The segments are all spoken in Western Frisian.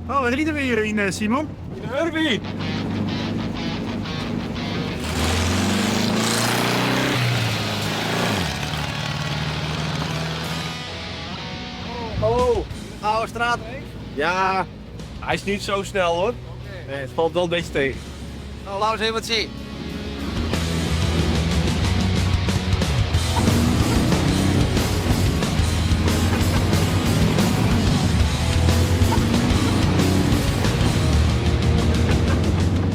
Oh, we riden weer yn, Simon. Yn de Herbie! Oh, oude straat. Ja, hij is niet zo snel hoor. Nee, het valt wel een beetje tegen. Nou, laat eens even wat zien.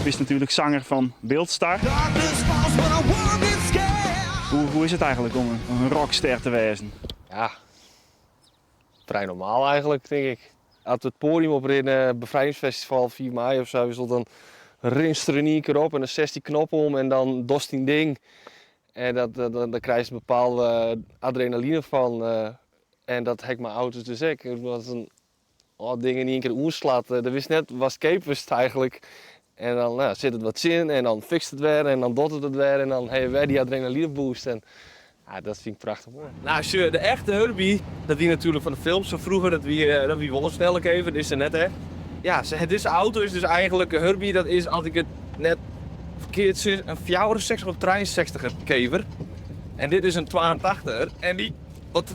Bist natuerlik sanger fan Biltstar. Hoe, hoe is it eigenlik om in rockster te wêzen? Ja, vrij normaal eigenlijk, denk ik. As we it poadium oprinne, befrijdingsfestival 4 mei of zo, dan rinst der yn ien kear op en dan setst dy knop om en dan dochst dyn ding. En dat, dat, dan krijst in bepaalde adrenaline fan. En dat ha ik mei auto's dus ek. As in âld ding yn ien kear oerslacht, dan witst net watst keapest eigenlik. En dan nou, sit it wat tsjin en dan fikst it wer en dan docht it it wer en dan ha je wer dy adrenaline boost. En ja, dat fyn ik prachtich moai. Nou, sjoch, de echte Herbie, dat wie natuerlik fan de films fan froeger, dat wie wol in snelle kever, dizze net echt. Ja, dizze auto is dus eigenlik, de Herbie, dat is, as ik it net ferkeard sis, in 64 of 63 kever. En dit is in 82 en dy, wat,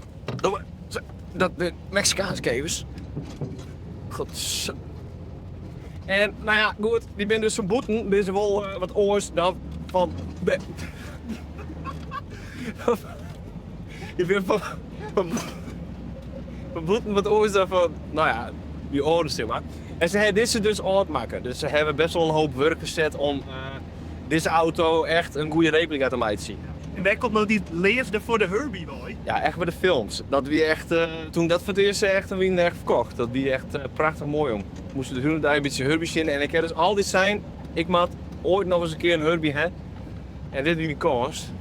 dat binne Meksikaanske kevers. God. En nou ja, goed, dy binne dus fan bûten, binne se wol wat oars dan fan. Dy binne fan bûten wat oars dan fan, nou ja, dy âlders sis mar. En se hawwe dizze dus âld makke, dus se hawwe best wol in hoop wurk ferset om dizze auto echt in goede replika te meitsjen. En wêr komt no dy leafde foar de Herbie wei? Ja, echt by de films. Dat wie echt, toen ik dat foar it earst seach, toen wie ik echt ferkocht. Dat wie echt prachtich moai om. Ik moast de hiele dei in bytsje Herbie sjen en ik ha dus altyd sein, ik moat oait noch ris in kear in Herbie ha. En dit wie myn kâns.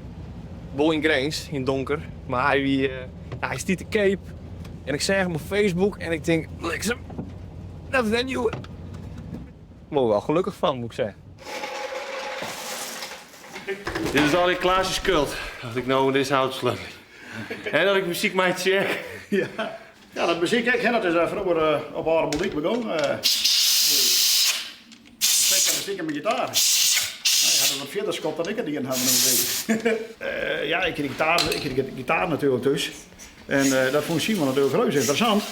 Wol yn Grins, yn it donker, mar hy wie, ja, hy stiet te keap. En ik seach him op Facebook en ik tink, bliksem, dat is net djoer. Wol wel gelukkich fan, moet ik zeggen. Dit is allegear Klaas syn skuld, dat ik no yn dizze auto sleutelje. En dat ik muzyk meitsje ek. Ja, ja dat muzyk ek, hè, dat is froeger op âlde muzyk begûn. Ik had muzyk en mijn gitaar. Nou, je had het wat fierder skopt dan ik het dien ha Ja, ik hie de gitaar, ik hie de gitaar natuerlik thús. En dat fûn Simon natuerlik reuze ynteressant.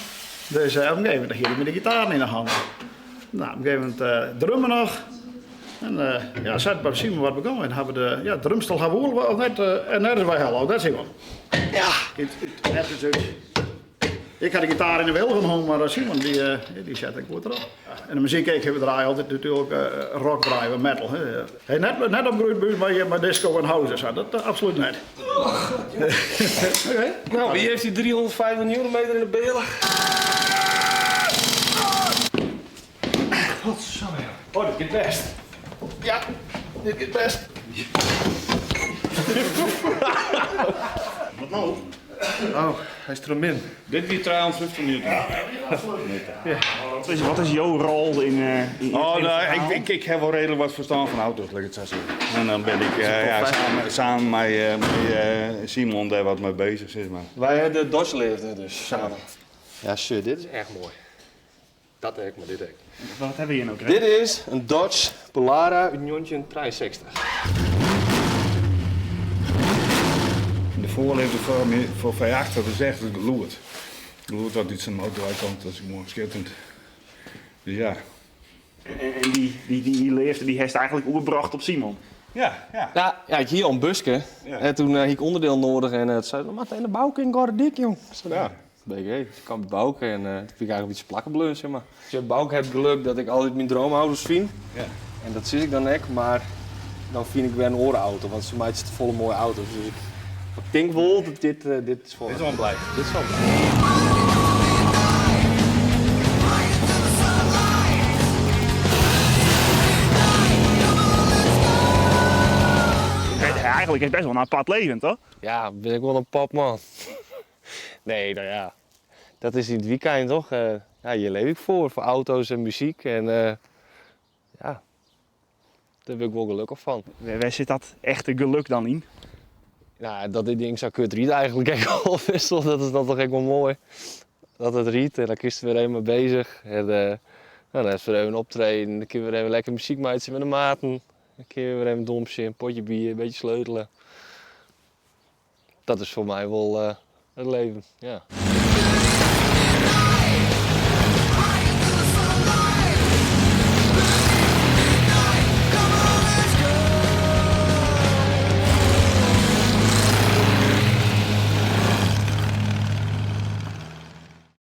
Dus op in gegeven momint hie hy mei de gitaar yn de hannen. Nou, op in gegeven momint drummen noch. En ja, sa by Simon wat begûn en hawwe de ja, drumstel ha we wol net en nergens wei helle, of net Simon? Ja. Ergens út. Ik ha de gitaar yn de wilgen hongen, mar Simon dy, dy set ik goed derop. En de muzyk ek, we draaie altyd natuerlik rock draaie we, metal. Hè. Net, net opgroeid by ús mei, mei disco en house en sa, dat absoluut net. Oh, God, Oké. Nou, wie heeft die 350 newtonmeter in de belen? Godsamme, ja. Oh, dit giet bêst. Ja, dit giet bêst. Wat no? Oh, hy is troch min. Dit wie 350 newton. Ja. Wat is jo rol yn yn Oh, nou, ik ha wol reedlik wat ferstân fan auto's, lit ik it sa sizze. En dan bin ik ja, samen mei Simon dêr wat mei bezich, sis mar. Wy hawwe de Dodge-leafde dus samen. Ja, sjoch, dit is echt moai. Dat ek, mar dit ek. Wat hawwe we hjir no krekt? Dit is in Dodge Polara út 1963. De foarleafde foar my foar V8, dat is echt it gelûd. It gelûd dat út sa'n motor wei komt, dat is gewoan skitterend. Dus ja. En dy, dy, dy leafde dy hast eigenlik oerbrocht op Simon? Ja, ja. Ja, ja, ik hie al in buske. Ja. En toen hie ik ûnderdiel nedich en toen sei er, moat yn de Bouke yn Gordyk, jong. Ja. BG. Dus ik kaam by Bouke en toen bin ik eigenlik in bytsje plakken bleaun, sis mar. Sjoch, Bouke hat geluk dat ik altyd myn droomauto's fyn. Ja. En dat sis ik dan ek, mar dan fyn ik wer in oare auto, want se meitsje te folle moaie auto's. Dus ik tink wol dat dit, dit is foar. Dit is wol blij. Dit is wol blij. Eigenlik is it bêst wol in apart leven, toch? Ja, bin ik wol in popman. Nee, no ja, dat is yn it wykein toch? Ja, hjir leef ik foar, foar auto's en muzyk en ja, dêr wurd ik wol gelokkich fan. Wêr sit dat echte geluk dan yn? Nou, dat dit ding sa kut rydt eigenlik ek al wissel, dat is dan toch ek wol moai. dat it rydt en dan kinst der wer even mei beuzich. En no, dan is wer even optreden, dan kinne we wer even lekker muzyk meitsje mei de maten. Dan kinne we wer even domsje, in potje bier, in bytsje sleutele. Dat is foar my wol it leven, ja.